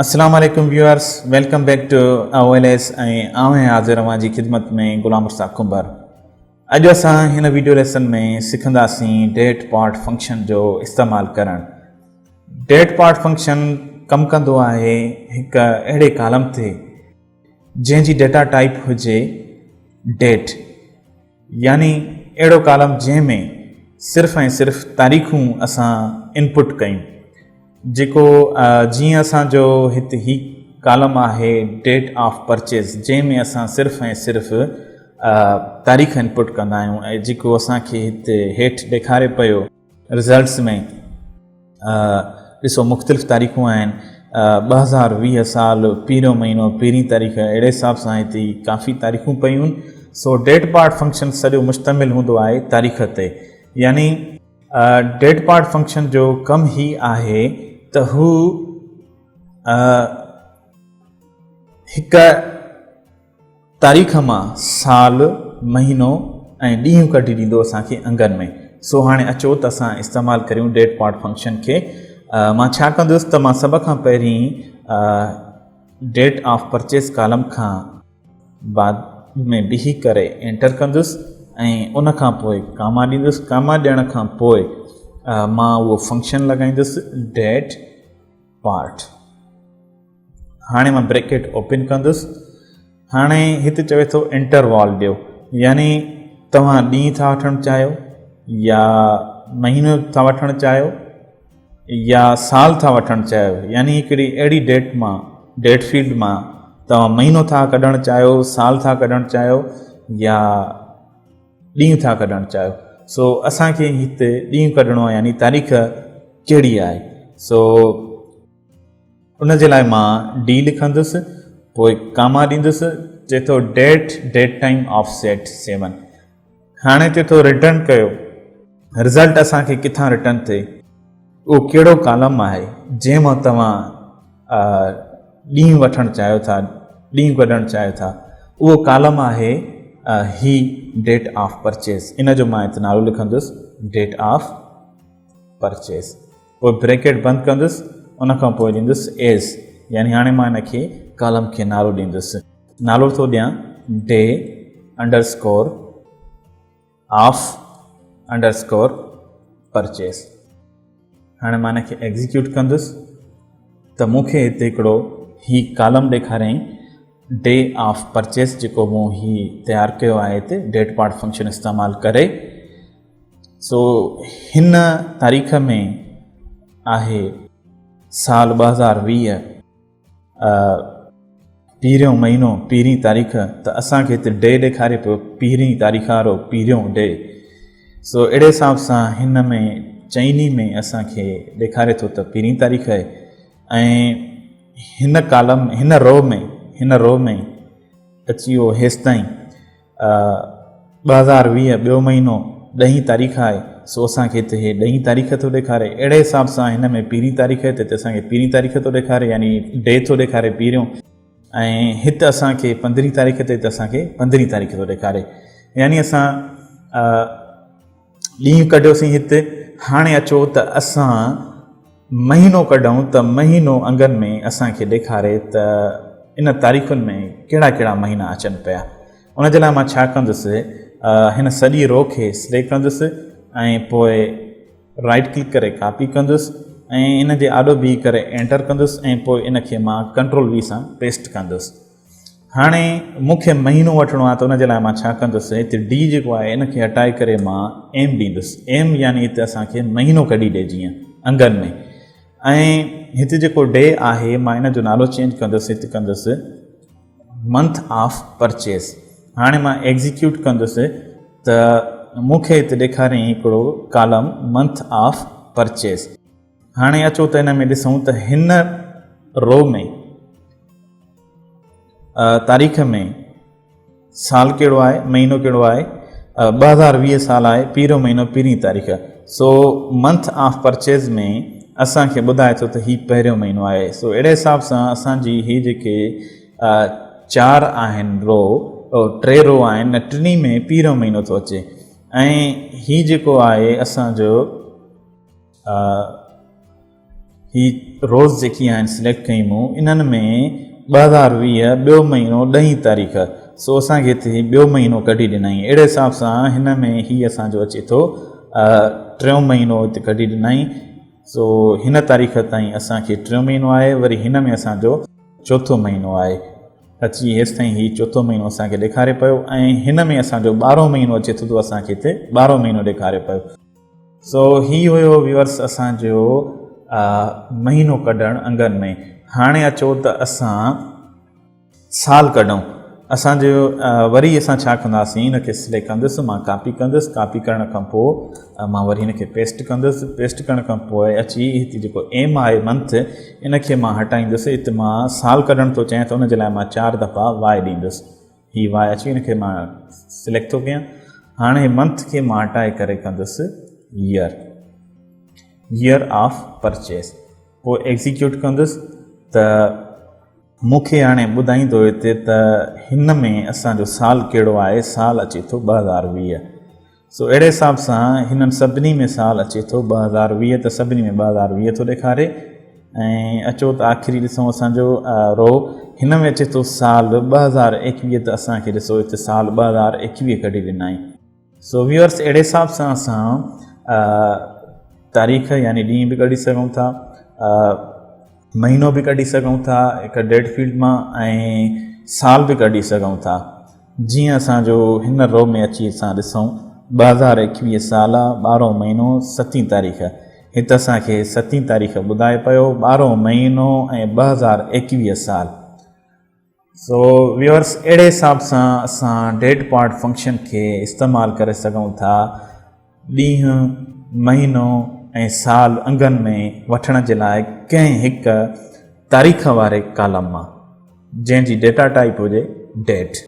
السلام عليڪم viewers welcome back to O L S ۽ آئون آهيان حاضر اوهان جي خدمت ۾ غلام مشتاق ڪنڀر. اڄ اسان هن ويڊيو ليسن ۾ سکنداسين ڊيٽ پارٽ فنڪشن جو استعمال ڪرڻ. ڊيٽ پارٽ فنڪشن ڪم ڪندو آهي هڪ اهڙي ڪالم تي جنهن جي ڊيٽا ٽائپ هجي ڊيٽ يعني اهڙو ڪالم جنهن ۾ صرف ۽ صرف تاريخون اسان انپٽ ڪيون جيڪو جيئن اسان جو هت هي ڪالم آهي ڊيٽ آف پرچيز جنهن ۾ اسان صرف ۽ صرف تاريخ انپٽ ڪندا آهيون ۽ جيڪو اسان کي هت هيٺ ڏيکاري پيو رزلٽس ۾ ڏسو مختلف تاريخون آهن 2020 سال پهريون مهينو پهرين تاريخ اهڙي حساب سان هتي ڪافي تاريخون پيون سو ڊيٽ پارٽ فنڪشن سڄو مشتمل هوندو آهي تاريخ تي يعني ڊيٽ پارٽ فنڪشن جو ڪم هي آهي ته هو هڪ تاريخ مان سال، مهينو ۽ ڏينهن ڪڍي ڏيندو اسان کي انگن ۾. سو هاڻي اچو ته اسان استعمال ڪريون ڊيٽ پارٽ فنڪشن کي. مان ڇا ڪندس ته مان سڀ کان پهرين ڊيٽ آف پرچيز ڪالم کان بعد ۾ بيهي ڪري انٽر ڪندس ۽ ان کان پوء ڪاما ڏيندس. ڪاما ڏيڻ کان پوء مان اهو فنڪشن لڳائيندس ڊيٽ پارٽ. هاڻي مان بريڪيٽ اوپن ڪندس. هاڻي هت چوي ٿو انٽروال ڏيو يعني توهان ڏينهن ٿا وٺڻ چاهيو يا مهينو ٿا وٺڻ چاهيو يا سال ٿا وٺڻ چاهيو يعني هڪڙي اهڙي ڊيٽ مان ڊيٽ فيلڊ مان توهان مهينو ٿا ڪڍڻ چاهيو سال ٿا ڪڍڻ چاهيو يا ڏينهن ٿا ڪڍڻ چاهيو سو اسان کي هت ڏينهن ڪڍڻو آهي يعني تاريخ ڪهڙي آهي سو ان جي لاء مان ڊي لکندس پوء ڪاما ڏيندس چئي ٿو date date time offset seven هاڻي چئي ٿو ريٽرن ڪيو رزلٽ اسان کي ڪٿان ريٽرن ٿئي اهو ڪهڙو ڪالم آهي جنهن مان توهان ڏينهن وٺڻ چاهيو ٿا ڏينهن ڪڍڻ چاهيو ٿا اهو ڪالم آهي هي ڊيٽ آف پرچيز ان جو مان هت نالو لکندس ڊيٽ آف پرچيز پوء بريڪيٽ بند ڪندس ان کان پوء ڏيندس ايز يعني هاڻي مان ان کي ڪالم کي نالو ڏيندس نالو ٿو ڏيان day underscore of underscore purchase هاڻي مان ان کي ايگزيڪيوٽ ڪندس ته مون کي هتي هڪڙو هي ڪالم ڏيکاريائين ڊي آف پرچيز جيڪو مون هي تيار ڪيو آهي هتي ڊيٽ پارٽ فنڪشن استعمال ڪري سو هن تاريخ ۾ آهي سال 2020 پهريون مهينو پهرين تاريخ ته اسان کي هتي ڊي ڏيکاري پيو پهرين تاريخ وارو پهريون ڊي سو اهڙي حساب سان هن ۾ چئني ۾ اسان کي ڏيکاري ٿو ته پهرين تاريخ آهي ۽ هن ڪالم هن رو ۾ هن رو ۾ اچي ويو هيستائين 2020 ٻيو مهينو ڏهين تاريخ آهي سو اسان کي هتي هي ڏهين تاريخ ٿو ڏيکاري اهڙي حساب سان هن ۾ پهرين تاريخ هتي ته اسان کي پهرين تاريخ ٿو ڏيکاري يعني ڊي ٿو ڏيکاري پهريون ۽ هت اسان کي پندرهين تاريخ تي ته اسان کي پندرهين تاريخ ٿو ڏيکاري يعني اسان ڏينهن ڪڍيوسين هت هاڻي اچو ته اسان مهينو ڪڍون ته مهينو انگن ۾ اسان کي ڏيکاري ته ان تاريخن ۾ ڪهڙا ڪهڙا مهينا اچن پيا ان جي لاء مان ڇا ڪندس هن سڄي رو کي سليڪٽ ڪندس ۽ پوء رائٽ ڪلڪ ڪري ڪاپي ڪندس ۽ ان جي آڏو بيهي ڪري انٽر ڪندس ۽ پوء ان کي مان ڪنٽرول وي سان پيسٽ ڪندس هاڻي مون کي مهينو وٺڻو آهي ته ان جي لاء مان ڇا ڪندس هتي ڊي جيڪو آهي ان کي هٽائي ڪري مان ايم ڏيندس ايم يعني هتي اسان کي مهينو ڪڍي ڏي جيئن انگن ۾ ۽ هتي جيڪو ڊي آهي مان ان جو نالو چينج ڪندس هتي ڪندس منٿ آف پرچيز هاڻي مان ايگزيڪيوٽ ڪندس ته مون کي هتي ڏيکاريائين هڪڙو ڪالم منٿ آف پرچيز هاڻي اچو ته ان ۾ ڏسون ته هن رو ۾ تاريخ ۾ سال ڪهڙو آهي مهينو ڪهڙو آهي 2020 سال آهي پهريون مهينو پهرين تاريخ سو منٿ آف پرچيز ۾ اسان کي ٻڌائي ٿو ته هي پهريون مهينو آهي سو اهڙي حساب سان اسان جي هي جيڪي چار آهن رو ٽي رو آهن ٽنهي ۾ پهريون مهينو ٿو اچي ۽ هي جيڪو آهي اسان جو هي روز جيڪي آهن سليڪٽ ڪيون مون انهن ۾ 2020 ٻيو مهينو ڏهين تاريخ سو اسان کي هتي ٻيو مهينو ڪڍي ڏنائين اهڙي حساب سان هن ۾ هي اسان جو اچي ٿو ٽيون مهينو هتي ڪڍي ڏنائين سو هن تاريخ تائين اسان کي ٽيون مهينو آهي وري هن ۾ اسان جو چوٿون مهينو آهي اچي هيستائين هي چوٿون مهينو اسان کي ڏيکاري پيو ۽ هن ۾ اسان جو ٻارهون مهينو اچي ٿو ته اسان کي هتي ٻارهون مهينو ڏيکاري پيو. سو هي هيو ويورس اسان جو مهينو ڪڍڻ انگن ۾. هاڻي اچو ته اسان سال ڪڍون. اسان جو وري اسان ڇا ڪنداسين هن کي سليڪٽ ڪندس مان ڪاپي ڪندس ڪاپي ڪرڻ کان پوء مان وري هن کي پيسٽ ڪندس پيسٽ ڪرڻ کان پوء اچي هتي جيڪو ايم آهي منٿ ان کي مان هٽائيندس هتي مان سال ڪڍڻ ٿو چاهيان ته ان جي لاء مان چار دفعا واء ڏيندس. هي واء اچي ان کي مان سليڪٽ ٿو ڪيان هاڻي منٿ کي مان هٽائي ڪري ڪندس ييئر ييئر آف پرچيز پوء ايگزيڪيوٽ ڪندس ته مون کي هاڻي ٻڌائيندو هتي ته هن ۾ اسان جو سال ڪهڙو آهي سال اچي ٿو 2020 سو اهڙي حساب سان هنن سڀني ۾ سال اچي ٿو 2020 ته سڀني ۾ 2020 ٿو ڏيکاري ۽ اچو ته آخري ڏسون اسان جو رو هن ۾ اچي ٿو سال 2021 ته اسان کي ڏسو هتي سال 2021 ڪڍي ڏنائين. سو ويورس اهڙي حساب سان اسان تاريخ يعني ڏينهن به ڪڍي سگهون ٿا مهينو به ڪڍي سگهون ٿا هڪ ڊيٽ فيلڊ مان ۽ سال به ڪڍي سگهون ٿا جيئن اسان جو هن رو ۾ اچي اسان ڏسون 2021 سال ٻارهون مهينو ستين تاريخ هت اسان کي ستين تاريخ ٻڌائي پيو ٻارهون مهينو ۽ 2021 سال سو ويورس اهڙي حساب سان اسان ڊيٽ پارٽ فنڪشن کي استعمال ڪري سگهون ٿا ڏينهن، مهينو ۽ سال انگن ۾ وٺڻ جي لاء ڪنهن هڪ تاريخ واري ڪالم مان جنهن جي ڊيٽا ٽائيپ هجي ڊيٽ.